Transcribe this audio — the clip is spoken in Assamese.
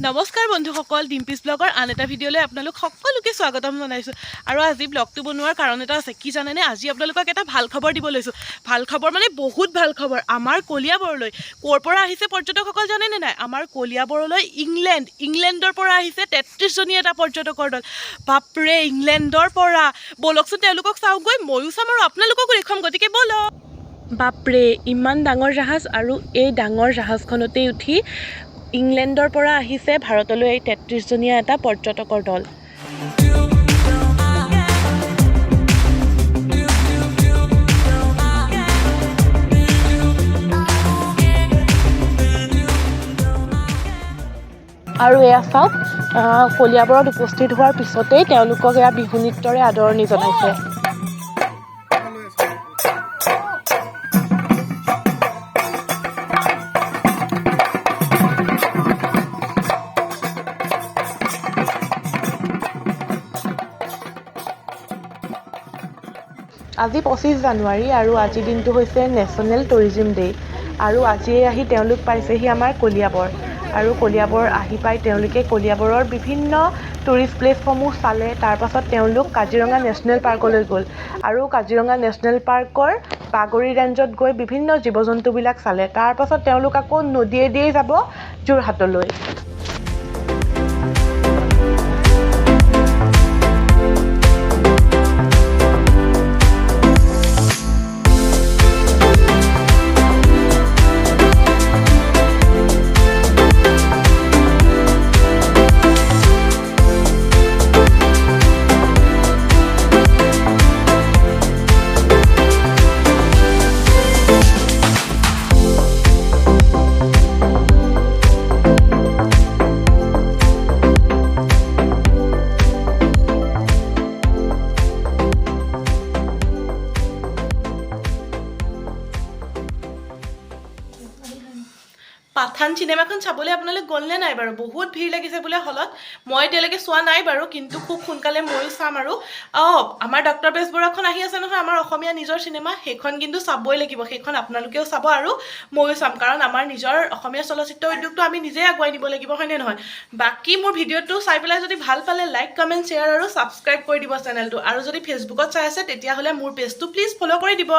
নমস্কাৰ বন্ধুসকল, ডিম্পিজ ব্লগৰ আন এটা ভিডিঅ'লৈ আপোনালোক সকলোকে স্বাগতম জনাইছোঁ। আৰু আজি ব্লগটো বনোৱাৰ কাৰণ এটা আছে। কি জানেনে? আজি আপোনালোকক এটা ভাল খবৰ দিব লৈছোঁ। ভাল খবৰ মানে বহুত ভাল খবৰ। আমাৰ কলিয়াবৰলৈ ক'ৰ পৰা আহিছে পৰ্যটকসকল জানেনে নাই? আমাৰ কলিয়াবৰলৈ ইংলেণ্ডৰ পৰা আহিছে 33জনীয়া এটা পৰ্যটকৰ দল। বাপৰে, ইংলেণ্ডৰ পৰা! ব'লকচোন, তেওঁলোকক চাওঁগৈ। ময়ো চাম আৰু আপোনালোককো দেখুৱাম, গতিকে ব'লক। বাপৰে, ইমান ডাঙৰ জাহাজ! আৰু এই ডাঙৰ জাহাজখনতেই উঠি ইংলেণ্ডৰ পৰা আহিছে ভাৰতলৈ এই 33জনীয়া এটা পৰ্যটকৰ দল। আৰু এয়া চাওক, কলিয়াবৰত উপস্থিত হোৱাৰ পিছতেই তেওঁলোকক এয়া বিহু নৃত্যৰে আদৰণি জনাইছে। আজি 25 জানুৱাৰী আৰু আজিৰ দিনটো হৈছে নেশ্যনেল টুৰিজিম ডে'। আৰু আজিয়েই আহি তেওঁলোক পাইছেহি আমাৰ কলিয়াবৰ। আৰু কলিয়াবৰ আহি পাই তেওঁলোকে কলিয়াবৰৰ বিভিন্ন টুৰিষ্ট প্লেচসমূহ চালে। তাৰপাছত তেওঁলোক কাজিৰঙা নেশ্যনেল পাৰ্কলৈ গ'ল আৰু কাজিৰঙা নেশ্যনেল পাৰ্কৰ বাগৰি ৰেঞ্জত গৈ বিভিন্ন জীৱ জন্তুবিলাক চালে। তাৰপাছত তেওঁলোক আকৌ নদীয়েদিয়েই যাব যোৰহাটলৈ। পাঠান চিনেমাখন চাবলৈ আপোনালোক গ'লনে নাই বাৰু? বহুত ভিৰ লাগিছে বোলে হলত। মই এতিয়ালৈকে চোৱা নাই বাৰু, কিন্তু খুব সোনকালে ময়ো চাম। আৰু অঁ, আমাৰ ডক্টৰ বেজবৰুৱাখন আহি আছে নহয়, আমাৰ অসমীয়া নিজৰ চিনেমা, সেইখন কিন্তু চাবই লাগিব। সেইখন আপোনালোকেও চাব আৰু ময়ো চাম, কাৰণ আমাৰ নিজৰ অসমীয়া চলচ্চিত্ৰ উদ্যোগটো আমি নিজেই আগুৱাই নিব লাগিব, হয়নে নহয়? বাকী মোৰ ভিডিঅ'টো চাই পেলাই যদি ভাল পালে, লাইক, কমেণ্ট, শ্বেয়াৰ আৰু ছাবস্ক্ৰাইব কৰি দিব চেনেলটো। আৰু যদি ফেচবুকত চাই আছে, তেতিয়াহ'লে মোৰ পেজটো প্লিজ ফ'ল' কৰি দিব।